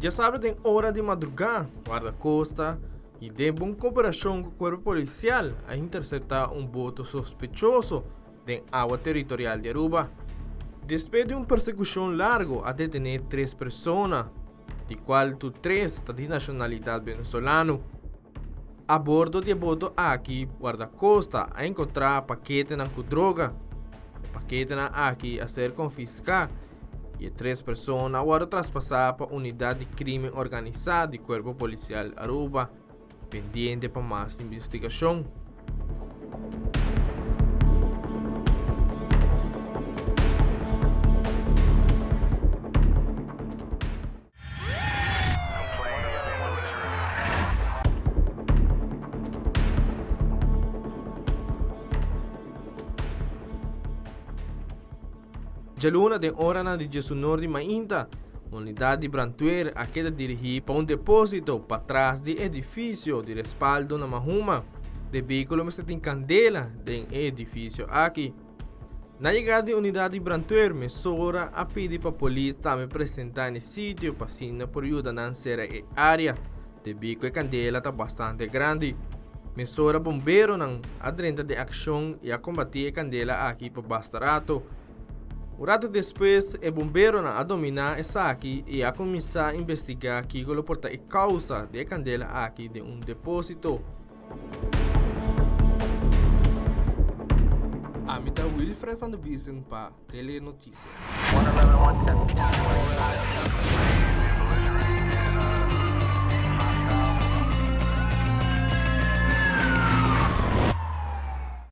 Djasabra den ora di madrugá, Guardacosta i den bon koperashon ku Kuerpo Polisial a interseptá un boto sospechoso den awa teritorial di Aruba. Despues di un persekushon largo a detené tres persona, di kual tur tres ta di nashonalidat venezolano. A bordo di e boto aki Guardacosta a enkontrá paketenan ku droga. E paketenan aki a ser konfiská i e tres persona a wòrdu traspasá pa Unidat di Krimen Organisá di Kuerpo Polisial Aruba, pendiente pa mas investigashon. Djaluna den oranan di djesunor di mainta, unidat di brandweer a keda dirigí pa un depósito patras di edifisio di respaldo na Mahuma. Debí ku lo mester tin kandela den e edifisio aki. Na yegada di unidat di brandweer mesora a pidi pa polis tambe presenta n'e sitio pa asina por yuda nan sera e area, debí ku e kandela ta bastante grandi. Mesora bomberonan a drenta den akshon i a kombatí e kandela aki pa basta rato. Un rato despues e bomberonan a dominá esaki i a kuminsá investigá kiko lo por ta e kousa di e kandela aki den un depósito. Ami ta Wilfred van der Biesen pa Telenoticia.